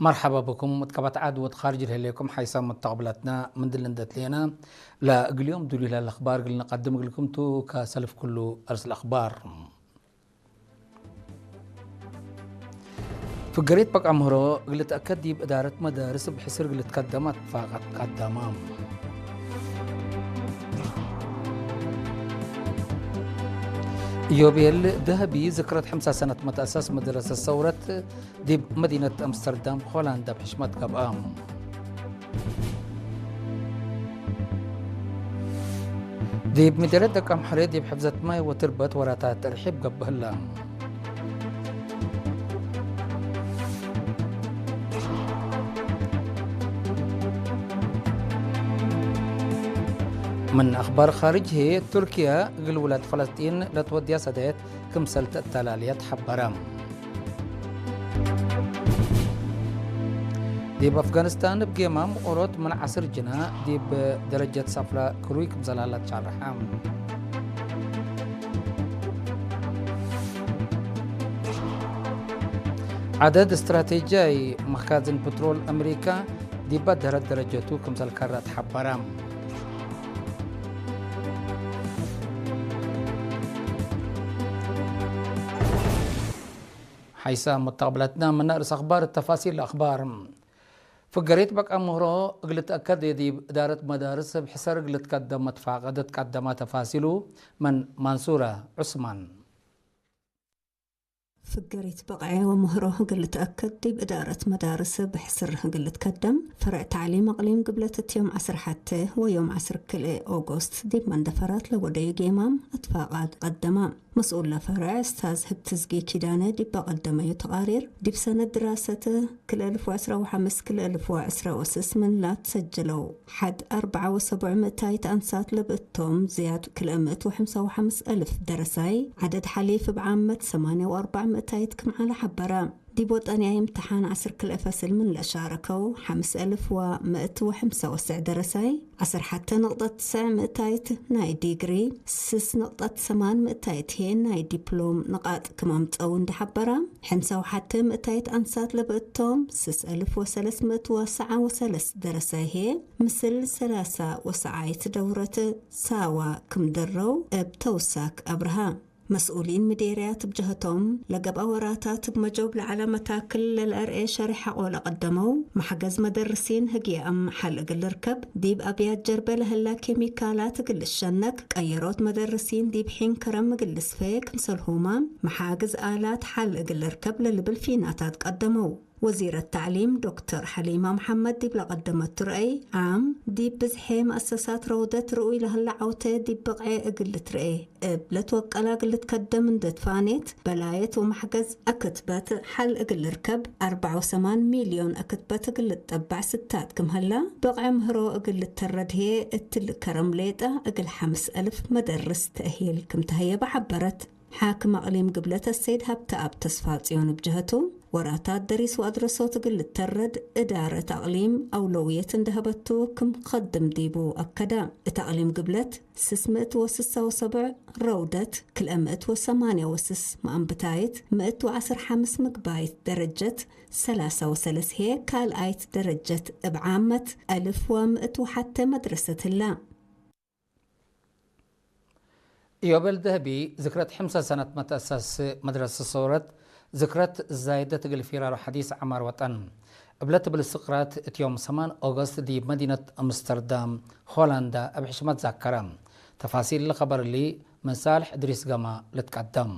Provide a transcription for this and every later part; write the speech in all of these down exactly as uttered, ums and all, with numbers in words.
መርሐባ ብኩም። እት ቀበት ዐድ ወእት ካርጅ ለህሌኩም ሓይሳም መተቅብላትና ምን ድል እንዴ ትሌና፣ ለእግል ዮም ዱሉይ ለህለ አኽባር እግል ንቀድም እግልኩም ቱ። ከሰልፍ ኩሉ አርእስ አኽባር። ፍገሬት በቃ ምህሮ እግል ልትአከድ ዲብ እዳረት መዳርስ እብ ሕስር እግል ልትከደም አትፋቀት ቀደመ። ኢዮቤል ደሀቢ ዝክረት ሐምሳ ሰነት መትአሳስ መድረሰት ሰውረት ዲብ መዲነት አምስተርዳም ሆላንድ እብ ሕሽመት ገብአ። ዲብ ምድረት ደቀምሐሬ ዲብ ሕፍዘት ማይ ወትርበት ወራታት ተርሒብ ገብእ ህለ። ምን አኽባር ካርጅ ህዬ፣ ቱርክየ እግል ውላድ ፈለስጢን ለትወድያ ሰደየት ክምሰል ተአተላልየ ተሐበረ። ዲብ አፍጋኒስታን እብ ጌማም ኦሮት ምን ዐስር ጅና ዲብ ደረጀት ሰፍረ ክሩይ ክምሰል ሀለ ተሻርሐ። ዐደድ እስትራቴጂያይ መካዝን ፕትሮል አሜሪካ ዲብ አድሀረት ደረጀቱ ክምሰል ከረ ተሐበረ። ሐይሰ መተቅብለትነ ምነ ርእስ አኽባር ተፋሲል አኽባር። ፍገሬት በቃ ምህሮ እግል ልትአከድ ዲብ እዳረት መዳርስ እብ ሕሰር እግል ልትቀደም መትፋቀደት ቀደመ። ተፋሲሉ ምን ማንሱረ ዑስማን። ፍገሬት በቅዐ ወምህሮ እግል ልትአከድ ዲብ እዳረት መዳርስ እብ ሕስር እግል ልትከደም ፈርዕ ተዕሊም አቅሊም ግብለት እት ዮም ዐስር ሐቴ ወዮም ዐስር ክልኤ ኦጎስት ዲብ መንደፈራት ለወደዩ ጌማም እትፋቃድ ቀደመ። መስኡል ለፈርዕ እስታዝ ህብትዝጊ ኪዳነ ዲብ ቀደመዩ ተቃሪር፣ ዲብ ሰነት ድራሰት ክልኤ አልፍ ወዐስራ ወሐምስ ክልኤ አልፍ ወዐስራ ወስስ ምን ላትሰጀለው ሐድ አርበዐ ወሰቡዕ ምእታይት አንሳት ለብእቶም ዝያድ ክልኤ ምእት ወሐምሳ ወሐምስ አልፍ ደረሳይ፣ ዐደድ ሐሊፍ እብ ዓመት ሰማንያ ወአርበዕ ምእታይት ክም ዐለ ሐበረ። ዲብ ወጠንያይ እምተሓን ዐስር ክልኤ ፈስል ምን ለሻረከው፣ ሐምስ አልፍ ወምእት ወሐምሳ ወሰዕ ደረሳይ፣ ዐስር ሐቴ ንቅጠት ትስዕ ምእታይት ናይ ዲግሪ፣ ስስ ንቅጠት ሰማን ምእታይት ህዬ ናይ ዲፕሎም ንቃጥ ክም አምጸው እንዴ ሐበረ፣ ሕምሳ ወሐቴ ምእታይት አንሳት ለብእቶም፣ ስስ አልፍ ወሰለስ ምእት ወሰዓ ወሰለስ ደረሳይ ህዬ፣ ምስል ሰላሳ ወሰዓይት ደውረት ሳዋ ክም ደረው እብ ተውሳክ አብርሀ። መስኡሊን ምዴርያት እብ ጀህቶም፣ ለገብአ ወራታት እብ መጆብ ለዐለ መታክል ለልአርኤ ሸሬሕ ሐቆ ለቀደመው፣ መሕገዝ መደርሲን ህግየ አም ሐል እግል ልርከብ፣ ዲብ አብያት ጀርበ ለህላ ኬሚካላት እግል ልሸነክ፣ ቀየሮት መደርሲን ዲብ ሒን ከረም እግል ልስፌ ክምሰልሁመ፣ መሓግዝ አላት ሐል እግል ልርከብ ለልብል ፊናታት ቀደመው። ወዚረት ተዕሊም ዶክተር ሐሊማ መሐመድ ዲብ ለቀደመቱ ረአይ ዓም፣ ዲብ ብዝሔ መአሰሳት ረውደት ርኡይ ለህለ ዐውቴ ዲብ ብቅዔ እግል ልትርኤ እብ ለትወቀላ እግል ልትከደም እንዴ ትፋኔት፣ በላየት ወመሕገዝ አክትበት ሐል እግል ልርከብ፣ አርበዕ ወሰማን ሚልዮን አክትበት እግል ልትጠበዕ ስታድ ክም ሀላ፣ ብቅዕ ምህሮ እግል ልተረድ ህዬ እትሊ ከረም ሌጠ እግል ሐምስ አልፍ መደርስ ተእሂል ክም ተሀየበ ሐበረት። ሓክም አቅሊም ግብለት አሰይድ ሀብተአብ ተስፋጽዮን እብ ጀሀቱ፣ ወራታት ደሪስ ወአድረሶት እግል ልተረድ እዳረት አቅሊም አውለውየት እንዴ ሀበቱ ክም ከድም ዲቡ አከደ። እት አቅሊም ግብለት ስስ ምእት ወስሳ ወሰብዕ ረውደት፣ ክልኤ ምእት ወሰማንያ ወስስ መአንብታይት፣ ምእት ወዐስር ሐምስ ምግባይት ደረጀት፣ ሰላሳ ወሰለስ ህዬ ካልኣይት ደረጀት እብ ዓመት፣ አልፍ ወምእት ወሐቴ መድረሰት ህላ። ኢዮቤል ደህቢ፣ ዝክረት ሕምሰ ሰነት መትአሰስ መድረሰት ሰውረት፣ ዝክረት ዛይደት እግል ፊራሮ ሐዲስ ዐማር ወጠን። እብለ ትብል ስቅራት እት ዮም ሰማን ኦገስት ዲብ መዲነት አምስተርዳም ሆላንዳ እብ ሕሽመት ዛከረ። ተፋሲል ለኸበር እሊ ምን ሳልሕ እድሪስ ገማ ልትቀደም።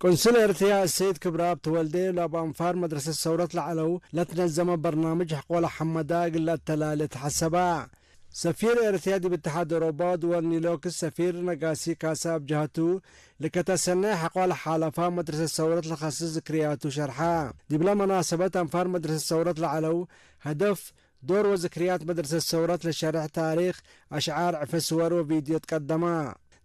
ቅንሱል ኤረትርያ እሰይድ ክብረአብ ተወልዴ፣ ለእብ አንፋር መድረሰት ሰውረት ለዐለው ለትነዘመ በርናምጅ ሕቆ ለሐመዳ እግል ለአተላሌ ተሐሰባ። ሰፊር ኤረትርያ ዲብ እትሓድ አውሮፓ ወድወል ኒውዮርክ ሰፊር ነጋሲ ካሳ እብ ጀሀቱ፣ ልከተሰነ ሕቆ ለሓለፋ መድረሰት ሰውረት ለከስስ ዝክርያቱ ሸርሐ። ዲብለ መናሰበት አንፋር መድረሰት ሰውረት ለዐለው፣ ሀደፍ፣ ዶር ወዝክርያት መድረሰት ሰውረት ለሸርሕ ታሪክ፣ አሽዓር፣ ዕፌ ስወር ወቪድዮ ትቀደማ።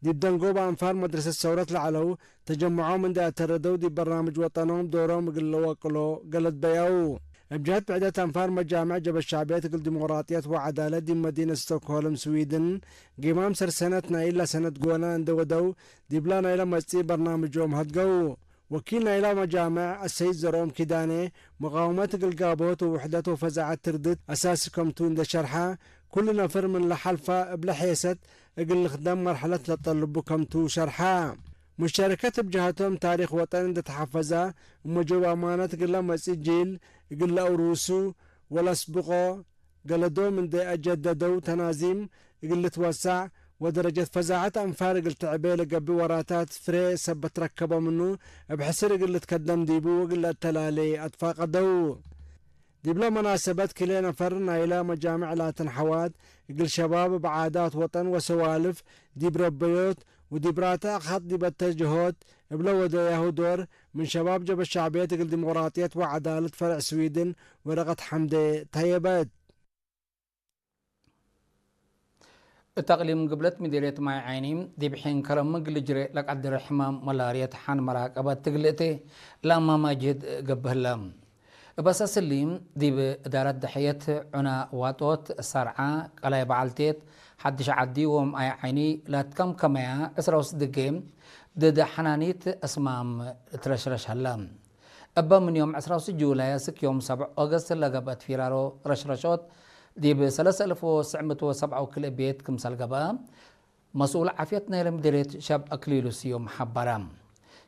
ዲብ ደንጎበ አንፋር መድረሰት ሰውረት ለዐለው ተጀምዖም እንዴ አተረደው ዲብ በርናምጅ ወጠኖም ዶሮም እግል ለወቅሎ ገለድ በያው። እብ ጀህት ብዕደት አንፋር መጃምዕ ጀበ ሻዕብየት እግል ዲሞቅራጥየት ወዐዳለት ዲብ መዲነት ስቶክሆልም ስዊድን ጊማም ሰርሰነት ናይላ ሰነት ጎነ እንዴ ወደው ዲብላ ናይለ መጽኢ በርናምጆም ሀድገው። ወኪል ናይላ መጃምዕ አሰይድ ዘርኦም ኪዳኔ፣ መቃወመት እግል ጋብሆት ወውሕደት ወፈዛዐት ትርድት አሳሲ ከምቱ እንዴ ሸርሐ፣ ኩሉ ነፈር ምን ለሐልፋ እብለ ሔሰት እግል ልክደም መርሐለት ለጠልቡ ከምቱ ሸርሐ። ሙሸረከት እብ ጀሀቶም ታሪክ ወጠን እንዴ ተሐፈዛ፣ እመ ጆብ አማነት እግል ለመጽእ ጂል እግል ለአውሩሱ ወለአስብቆ፣ ገለዶም እንዴ አጀደደው ተናዚም እግል ልትወሳዕ ወደረጀት ፈዛዐት አንፋር እግል ትዕቤ ለገብእ ወራታት ፍሬ ሰበት ረከቦ ምኑ፣ እብ ሕስር እግል ልትከደም ዲቡ ወእግል ለአተላሌ አትፋቀደው። ዲብለ መናሰበት ክልኤ ነፈር ናይለ መጃምዕ ላተን ሐዋት፣ እግል ሸባብ እብ ዓዳት ወጠን ወሰዋልፍ፣ ዲብ ረበዮት ወዲብ ራተ አክሀት ዲብ አተጀሆት እብለ ወደያሁ ዶር፣ ምን ሸባብ ጀብሀት ሸዕብየት እግል ዲሞቅራጥየት ወዐዳለት ፈርዕ ስዊድን ወረቀት ሐምዴ ተየበት። እት አቅሊም ግብለት ምዴርየት ማይ ዓይኒ፣ ዲብ ሒን ከረም እግል ልጅሬ ለቀድር ሕማም መላርየት ሐን መራቀበት እግል እቴ ለአማማ ጅህድ ገብእ ህለ። እብ አሳስ እሊ፣ ዲብ እዳረት ደሐየት ዑና ዋጦት፣ ሰርዓ፣ ቀላይ በዐልቴት፣ ሐድሽ ዐዲ ወማይ ዓይኒ ለትከምከመያ ዕስራ ወስድጌ ድድ ሐናኒት አስማም ትረሽረሽ ሀላ። እበ ምን ዮም ዕስራ ወስድስ ጁላይ እስክ ዮም ሰብዕ ኦገስት ለገብአት ፊራሮ ረሽረሾት ዲብ ሰለስ አልፍ ወትስዕ ምእት ወሰብዓ ወክልኤ ቤት ክምሰል ገብአ፣ መስኡል ዓፍየት ናይለ ምዴርየት ሻብ አክሊሉ ስዩም ሐበረ።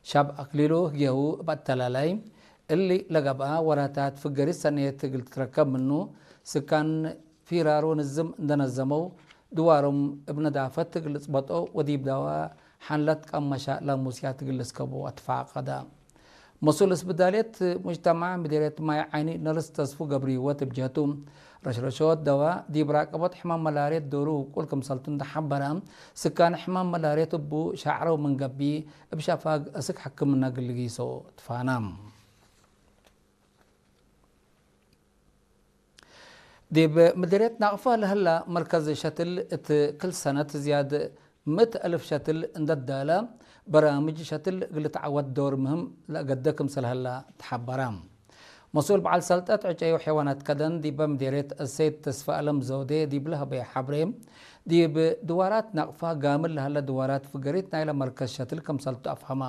ሻብ አክሊሉ ህግየሁ እብ አተላላይ፣ እሊ ለገብአ ወራታት ፍገሪት ሰኔት እግል ትትረከብ ምኑ፣ ስካን ፊራሮ ንዝም እንደ ነዘመው፣ ድዋሮም እብ ነዳፈት እግል ልጽበጦ ወዲብ ዳዋ ሐንለት ቀመሻ ላሙስያት እግል ልስከቦ አትፋቀደ። መስኡል እስብዳልየት ሙጅተማዕ ምዴርየት ማይ ዓይኒ ነርስ ተስፉ ገብርህይወት እብ ጀህቱ፣ ረሽረሾት ደዋ ዲብ ራቀቦት ሕማም መላርየት ዶሩ ውቁል ክምሰልቱ እንደ ሐበረ፣ ስካን ሕማም መላርየት እቡ ሻዕረው ምን ገብእ፣ እብ ሸፋግ እስክ ሕክምነ እግል ልጊሶ ትፋነ። ዲብ ምዴርየት ናቅፋ ለህላ መርከዝ ሸትል እት ክል ሰነት ዝያድ ምእት አልፍ ሸትል እንደ ዳለ፣ በራምጅ ሸትል እግል ልትዐወት ዶር ምህም ለአገደ ክምሰል ሀላ ተሐበረ። መስኡል በዐል ሰልጠት ዕጨይ ወሐይዋናት ከደን ዲበ ምዴርየት አሰይድ ተስፈአለም ዘውዴ ዲብ ለሀበየ ሐብሬ፣ ዲብ ድዋራት ናቅፋ ጋምል ለሀለ ድዋራት ፍገሪት ናይለ መርከዝ ሸትል ክምሰልቱ አፍሀመ።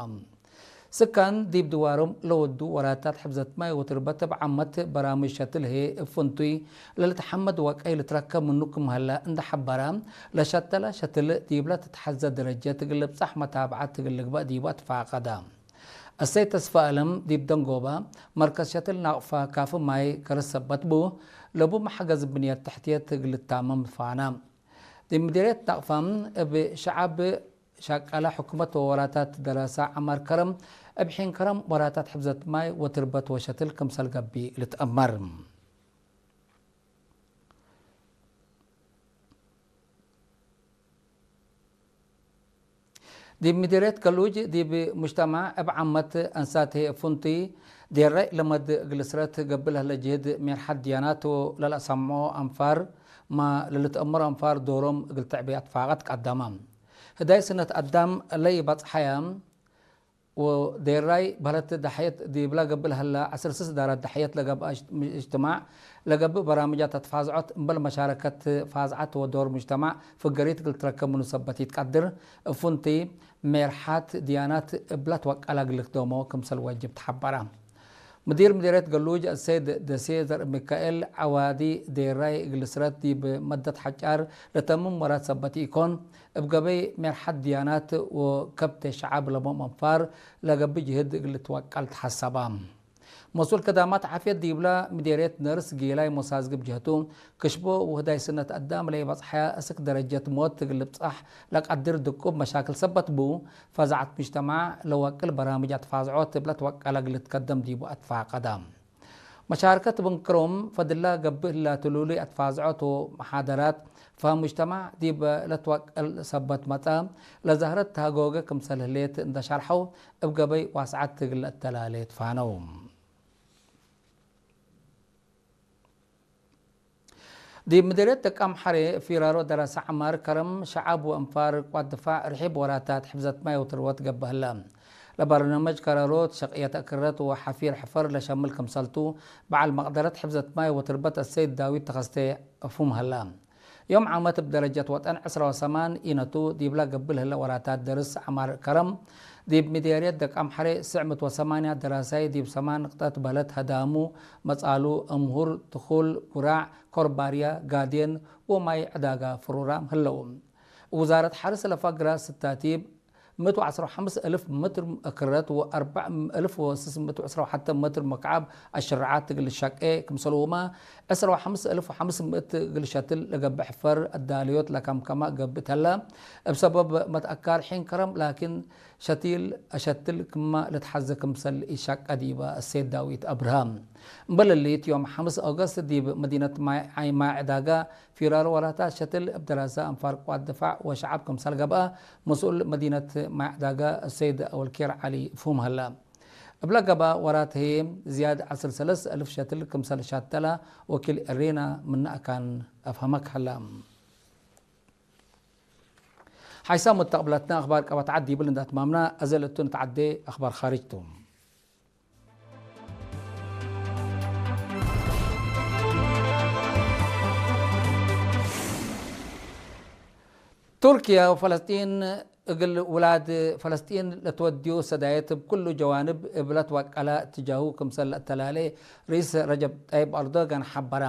ስካን ዲብ ድዋሮም ለወዱ ወራታት ሕፍዘት ማይ ወትርበት እብ ዓመት በራምጅ ሸትል ህዬ እብ ፍንቱይ ለልትሐመድ ወቀይ ልትረከብ ምኑ ክም ሀለ እንደ ሐበረ፣ ለሸተለ ሸትል ዲብለ ትትሐዘ ደረጀት እግል ልብጻሕ መታብዐት እግል ልግበእ ዲቡ አትፋቀደ። አሰይድ ተስፈአለም ዲብ ደንጎበ መርከዝ ሸትል ናቅፋ ካፊ ማይ ከርስ ሰበት ቡ፣ ለቡ መሐገዝ ብንየት ተሕትየት እግል ልታመም ፋነ። ዲብ ምዴርየት ናቅፋ እብ ሸዐብ ሻቀለ ሕኩመት ወወራታት ደራሰ ዐማር ከረም፣ እብ ሒን ከረም ወራታት ሕፍዘት ማይ ወትርበት ወሸትል ክምሰል ገብእ ልትአመር። ዲብ ምዴርየት ገሉጅ ዲብ ሙጅተማዕ እብ ዓመት አንሳት ህዬ ፍንቱይ ዴራይ ለመድ እግል ስረት ገብእ ለህለ ጅህድ ሜርሐት ድያናት ወለለአሰምዖ አንፋር ማ ለልትአመሮ አንፋር ዶሮም እግል ትዕቤ አትፋቀት ቀደመ። ህዳይ ስነት አዳም ለኢበጽሐየ ወዴራይ በህለት ደሐየት ዲብላ ገብእ ለህለ ዐስር ስስ ዳራት ደሐየት ለገብአ እጅትማዕ ለገብእ በራምጃት አትፋዝዖት እምበል መሻረከት ፋዝዓት ወዶር ሙጅተማዕ ፍገሪት እግል ትረከብ ምኑ ሰበት ኢትቀድር፣ እብ ፍንቱይ ሜርሓት ድያናት እብላ ትወቀላ እግል ልክደሞ ክምሰል ወጅብ ተሐበረ። ምዲር ምዴርየት ገሉጅ አሰይድ ደሴ ዘርአሚካኤል ዐዋዲ ዴራይ እግል ስረት ዲብ መደት ሐጫር ለተምም ወራት ሰበት ኢኮን፣ እብ ገበይ ሜርሐት ድያናት ወከብቴ ሸዐብ ለቦም አንፋር ለገብእ ጅህድ እግል ልትወቀል ተሐሰበ። መስኡል ከዳማት ዓፍየት ዲብላ ምዴርየት ነርስ ጌላይ ሞሳዝግብ ጀህቱ፣ ክሽቦ ወህዳይ ስነት አዳም ለኢበጽሐያ እስክ ደረጀት ሞት እግል ልብጻሕ ለቀድር ድቁብ መሻክል ሰበት ቡ፣ ፈዛዐት ሙጅተማዕ ለወቅል በራምጅ አትፋዝዖት እብ ለትወቀለ እግል ልትከደም ዲቡ አትፋቀደ። መሻርከት ብንክሮም ፈድላ ገብእ ህላቱ ሉሊ አትፋዝዖት ወመሓደራት ፋም ሙጅተማዕ ዲብ ለትወቀል ሰበት መጽአ፣ ለዛህረት ተሃጎገ ክምሰል ህሌት እንደ ሸርሐው፣ እብ ገበይ ዋስዐት እግል ለአተላሌ ትፋነው። ዲብ ምድርየት ደቃም ሐሬ ፊራሮ ደረሰ ዐማር ከረም ሸዐብ ወአንፋር ቅዋት ድፋዕ ርሒብ ወራታት ሕፍዘት ማይ ወትርበት ገብእ ህለ። ለበርናመጅ ከረሮት ሸቅየት አክረት ወሐፊር ሕፈር ለሸምል ክምሰልቱ፣ በዐል መቅደረት ሕፍዘት ማይ ወትርበት አሰይድ ዳዊት ተኸስቴ እፉም ህለ። ዮም ዓመት እብ ደረጀት ወጠን ዕስራ ወሰማን ኢነቱ ዲብላ ገብእ ለህለ ወራታት ደርስ ዐማር ከረም፣ ዲብ ሚዴርየት ደቀምሐሬ ስዕ ምእት ወሰማንያ ደራሳይ ዲብ ሰማን ንቅጠት በለት ሀዳሙ፣ መጻሉ፣ እምሁር፣ ትኩል፣ ጉራዕ፣ ኮርባርያ፣ ጋዴን ወማይ ዕዳጋ ፍሩራም ህለው። ውዛረት ሐርስ ለፈግረ ስታቲብ ምእት ወዐስራ ወሐምስ እልፍ ምትር ክረት ወአርበዕ እልፍ ወስስ ምእት ወዕስራ ወሐተ ምትር መክዓብ አሽርዓት እግል ሸቄ ክምሰልሁመ፣ ዕስራ ወሐምስ እልፍ ወሐምስ ምእት እግል ሸትል ለገብእ ሕፈር አዳልዮት ለከምከመ ገብእ ተለ። እብ ሰበብ መትአካር ሒን ከረም ላኪን፣ ሸቲል አሸትል ክመ ልትሐዜ ክምሰል ኢሸቀ ዲበ እሴት ዳዊት አብርሃም። እምበል እሊት፣ ዮም ሐምስ ኦገስት ዲብ መዲነት ማይ ዓይን ማይ ዕዳጋ ፊራሮ ወራታት ሸትል እብ ደራሰ አንፋር ቅዋት ድፋዕ ወሸዐብ ክምሰል ገብአ፣ መስኡል መዲነት ማይ ዕዳጋ ሰይድ አወልኬር ዐሊ ፍሁም ሀለ። እብለ ገብአ ወራት ህዬ ዝያድ ዐስር ሰለስ እልፍ ሸትል ክምሰል ሻተለ ወኪል ኤሬና ምነ አካን አፍሀመክ ሀለ። ሓይሳም ወተቅብለትነ አኽባር ቀበት ዐድ ዲብል እንደ አትማምና፣ አዜ ለእቱ ንትዓዴ አኽባር ኻርጅ ቱ። ቱርክየ ወፈለስጢን እግል ውላድ ፈለስጢን ለትወድዩ ሰዳየት እብ ኩሉ ጀዋንብ እብ ለትወቀለ እትጃሁ ክምሰል ለአተላሌ ርኢስ ረጀብ ጠይብ አርዶጋን ሐበረ።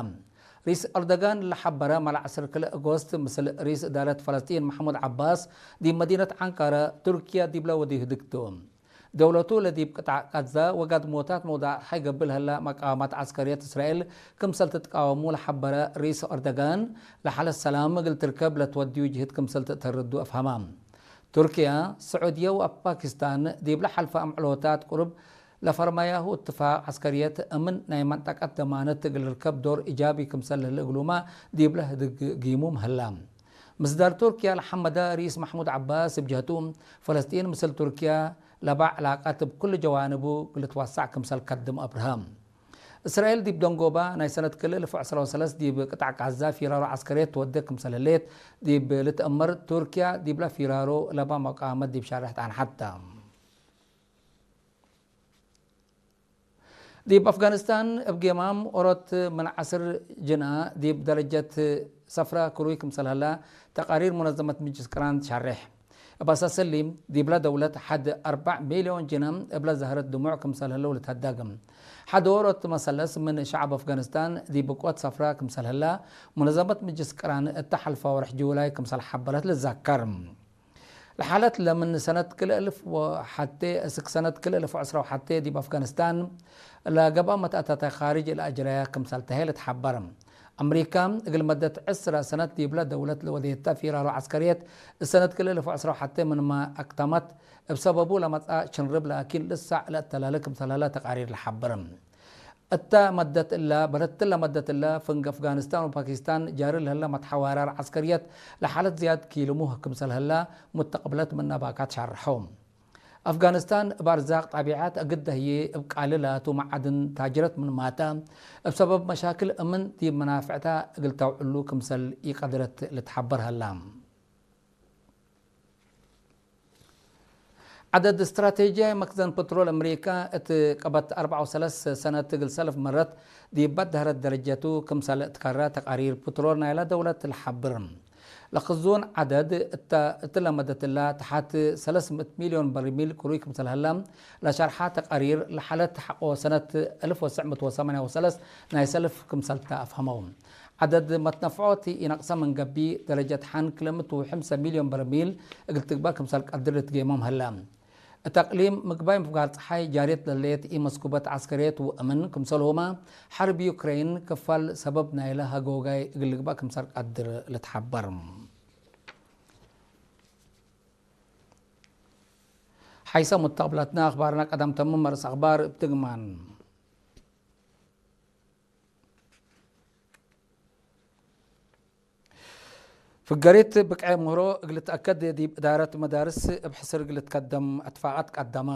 ርኢስ አርዶጋን ለሐበረ፣ መለዐስር ክልኤ አጎስት ምስል ርኢስ እዳረት ፈለስጢን መሕሙድ ዐባስ ዲብ መዲነት ዐንቃረ፣ ቱርክየ ዲብለ ወድዩ ህድግ ቱ። ደውለቱ ለዲብ ቅጣዕ ቃዛ ወጋድሞታት መውዳዕ ሐይ ገብእ ለህለ መቃወማት ዐስከርየት እስራኤል ክምሰል ትትቃወሙ ለሐበረ ርኢስ አርዶጋን፣ ለሓለት ሰላም እግል ትርከብ ለትወድዩ ጅህድ ክምሰል ትእተርዱ አፍሀማ። ቱርክየ፣ ስዑድየ ወፓኪስታን ዲብለ ሐልፈ አምዕሎታት ቅሩብ ለፈርመያሁ እትፋቅ ዐስከርየት እምን ናይ መንጠቀት ደማነት እግል ልርከብ ዶር ኢጃቢ ክምሰል ለህለ እግሉመ ዲብለ ህድግ ጊሙም ሀላ። ምስዳር ቱርክየ ለሐመደ ርኢስ መሕሙድ ዐባስ እብ ጀህቱ፣ ፈለስጢን ምስል ቱርክየ ለባ ዕላቀት እብ ኩሉ ጀዋንቡ እግል ልትወሰዕ ክምሰል ከድም አብርሀ። እስራኤል ዲብ ደንጎባ ናይ ሰነት ክልኤ እልፍ ወዕስራ ወሰለስ ዲብ ቅጣዕ ጋዛ ፊራሮ ዐስከርየት ትወዴ ክምሰል ህሌት ዲብ ልትአመር፣ ቱርክየ ዲብለ ፊራሮ ለባ መቃወመት ዲብ ሻርሕ ጣንሐት ተ። ዲብ አፍጋኒስታን እብ ጌማም ኦሮት ምን ዐስር ጅና ዲብ ደረጀት ሰፍረ ክሩይ ክምሰል ሀላ ተቃሪር ሙነዘመት ምጅልስ ቅራን ትሸሬሕ። እብ አሳስ እሊ፣ ዲብለ ደውለት ሐድ አርበዕ ሚልዮን ጅና እብለ ዘህረት ድሙዕ ክምሰል ህለው ልትሀደግ። ሐድ ኦሮት መሰለስ ምን ሸዐብ አፍጋኒስታን ዲብ ብቆት ሰፍረ ክምሰል ህላ፣ ሙነዘመት ምጅልስ ቅራን እተ ሐልፈ ወርሕ ጁላይ ክምሰል ሐበረት ልዘከር። ለሓለት ለምን ሰነት ክልኤ እልፍ ወሐቴ እስክ ሰነት ክልኤ እልፍ ወዕስራ ወሐቴ ዲብ አፍጋኒስታን ለገብአ መትአተታይ ካርጅ ለአጅረያ ክምሰል ተሀ ልትሐበር። አምሪካ እግል መደት ዕስረ ሰነት ዲብለ ደውለት ለወዴተ ፊራሮ ዐስከርየት፣ እሰነት ክልኤ እልፍ ወዕስራ ወሐቴ ምንመ አክተመት፣ እብ ሰበቡ ለመጽአ ሽንርብ ላኪን ልሳዕ ለአተላለ ክምሰል ሀለ ተቃሪር ለሐብር። እተ መደት እለ፣ በለትለ መደት እለ፣ ፍንግ አፍጋኒስታን ወፓኪስታን ጃሪ ለህለ መትሐዋራር ዐስከርየት ለሓለት ዝያድ ኪልሙህ ክምሰል ህለ ሙተቅብለት ምነ ባካት ሻርሐው። አፍጋኒስታን እብ አርዛቅ ጣቢዐት አግደ ህዬ እብ ቃልላት ወመዓድን ታጅረት ምንመ ተ፣ እብ ሰበብ መሻክል እምን ዲብ መናፍዕታ እግል ተውዕሉ ክምሰል ኢቀድረት ልትሐበር ሀላ። ዐደድ እስትራቴጂያይ መክዘን ፕትሮል አምሪካ እት ቀበት አርበዕ ወሰለስ ሰነት እግል ሰልፍ መረት ዲብ በደህረት ደረጀቱ ክምሰል እትከረ ተቃሪር ፕትሮል ናይለ ደውለት ለሐብር። ለክዙን ዐደድ እተ እትለ መደት እለ ተሐት ሰለስ ምእት ሚልዮን በርሚል ክሩይ ክምሰል ሀለ ለሸርሐ ተቃሪር ለሓለት ሐቆ ሰነት አልፍ ወትስዕ ምእት ወሰማንያ ወሰለስ ናይ ሰልፍ ክምሰል ተ አፍሀመው። ዐደድ መትነፍዖት ኢነቅሰ ምን ገብእ፣ ደረጀት ሐን ክልኤ ምእት ወሐምሰ ሚልዮን በርሚል እግል ትግበእ ክምሰል ቀድር ልትጌሞም ሀለ። እት አቅሊም ምግባይ ምፍጋር ጸሓይ ጃርየት ለህሌት ኢመስኩበት ዐስከርየት ወእምን ክምሰልሁመ፣ ሐርብ ዩክሬን ክፋል ሰበብ ናይለ ሀጎጋይ እግል ልግበእ ክምሰል ቀድር ልትሐበር። ሐይሰ ሙተቅብለትነ አኽባርነ ቀደም ተምም መርስ አኽባር እብ ትግማን። ፍገሪት ብቅዔ ምህሮ እግል ልትአከድ ዲብ እዳረት መዳርስ እብ ሕስር እግል ልትከደም እትፋቀት ቀደመ።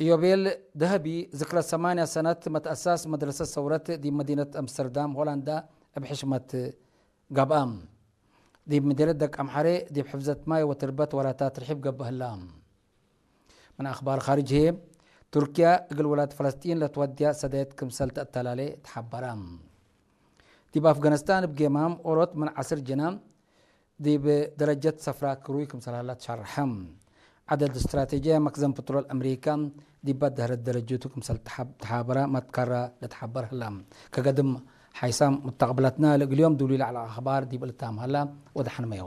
ኢዮቤል ደሀቢ ዝክረ ሰማንያ ሰነት መትአሳስ መድረሰት ሰውረት ዲብ መዲነት አምስተርዳም ሆላንዳ እብ ሕሽመት ገብአ። ዲብ ምዴነት ደቅ አምሐሬ ዲብ ሕፍዘት ማይ ወትርበት ወራታት ርሒብ ገብእ ህላ። ምን አኽባር ካርጅ ህዬ፣ ቱርክያ እግል ውላድ ፈለስጢን ለትወድያ ሰዳየት ክምሰል ተአተላሌ ተሐበረ። ዲብ አፍጋኒስታን እብ ጌማም ኦሮት ምን ዐስር ጅና ዲብ ደረጀት ሰፍራ ክሩይ ክምሰል ሀላ ትሸርሐ። ዐደድ እስትራቴጅያይ መክዘን ፕትሮል አምሪካ ዲብ በደህረት ደረጀቱ ክምሰል ተሓብ-፣ ተሓበረ መትከረ ለተሓበር ሀላ። ከገድም ሓይሳም ሙተቅብለትነ ለእግልዮም ዱሊ ለዐለ አክባር ዲብ እልታም ሀላ ወደሐንመዮ።